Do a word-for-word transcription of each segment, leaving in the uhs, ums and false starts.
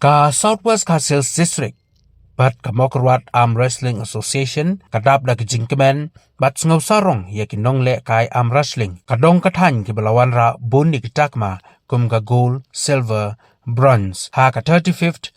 Ka South West Khasi Hills District bad ka Mawkyrwat Arm Wrestling Association ka dap da ka jingkmen bad sngewsarong ïa ki nonglehkai arm wrestling ka dong ka thaiñ kiba la wanrah bun ïa ki takma kum ka gold, silver, bronze ha ka thirty-fifth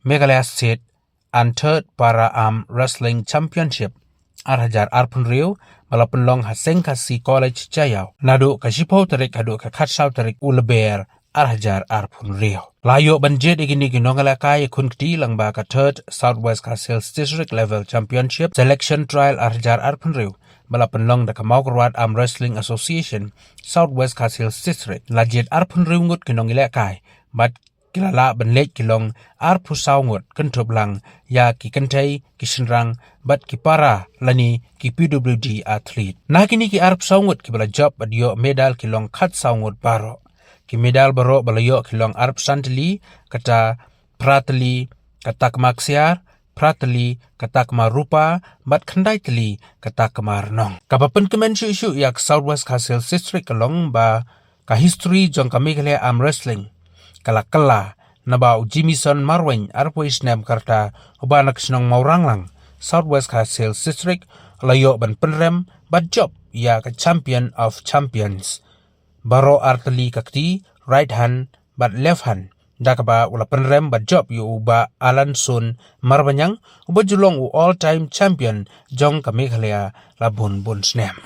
Meghalaya State and Third Para Arm Wrestling Championship ar hajar arphew hynriew ba la pynlong ha Seng Khasi College Jaïaw naduh ka shiphew tarik haduh ka khatsaw tarik u Lber ar hajar arphew hynriew. La ïoh ban jied ïa kine ki nonglehkai ïakhun kti lyngba ka Third South West Khasi Hills District Level Championship Selection Trial ar hajar arphew hynriew ba la pynlong da ka Mawkyrwat Arm Wrestling Association, South West Khasi Hills District. La jied arphew hynriew ngut ki nonglehkai bad ki la lah ban leit ki long arphew saw ngut, kynthup lang ïa ki kynthei, ki shynrang bad ki para lane ki P W D athlete. Na kine ki arphew saw ngut kiba la jop bad ïoh medal ki long khatsaw ngut baroh. Ki medal baroh ba la ïoh ki long arphew san tylli, kata phra tylli ka takma ksiar, phra tylli ka takma rupa bad khyndai tylli ka takma rnong. Kaba pynkmen shuh shuh ïa ka South West Khasi Hills District ka long ba ka history jong ka Meghalaya Arm Wrestling ka la kylla naba u Jimison Marwein, arphew wei snem ka rta, uba na ka shnong Mawranglang, South West Khasi Hills District, u la ïoh ban pynrem bad jop ïa ka Champion of Champions. Baroh ar tylli ka kti, right hand bad left hand, da kaba u la pynrem bad jop ïa u Bah Alanson Marbaniang, uba ju long u all time champion jong ka Meghalaya la bun bun snem.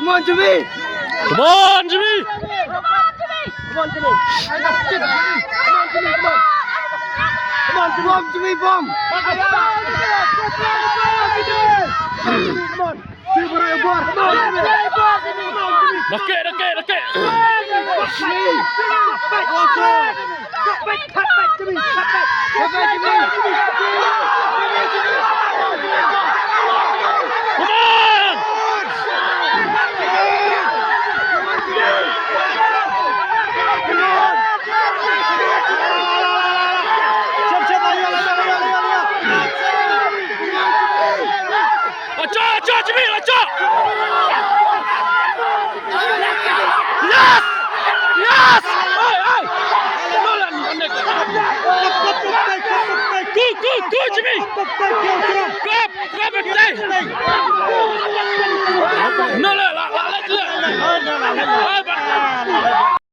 Come on, Jimmy! Come on, Jimmy! Come on, Jimmy! Come on, Jimmy! Come on, Jimmy, come on! Come on, Jimmy, come on! Come on, Jimmy, bomb! Come on! Dakek, dakek, dakek. Come on! Acha, acha, Jimmy, acha. Yes! Yes! Hey, hey! Go, go, go, Jimmy! Grab, grab it, hey! No, no, la, la, la, la. Hey, but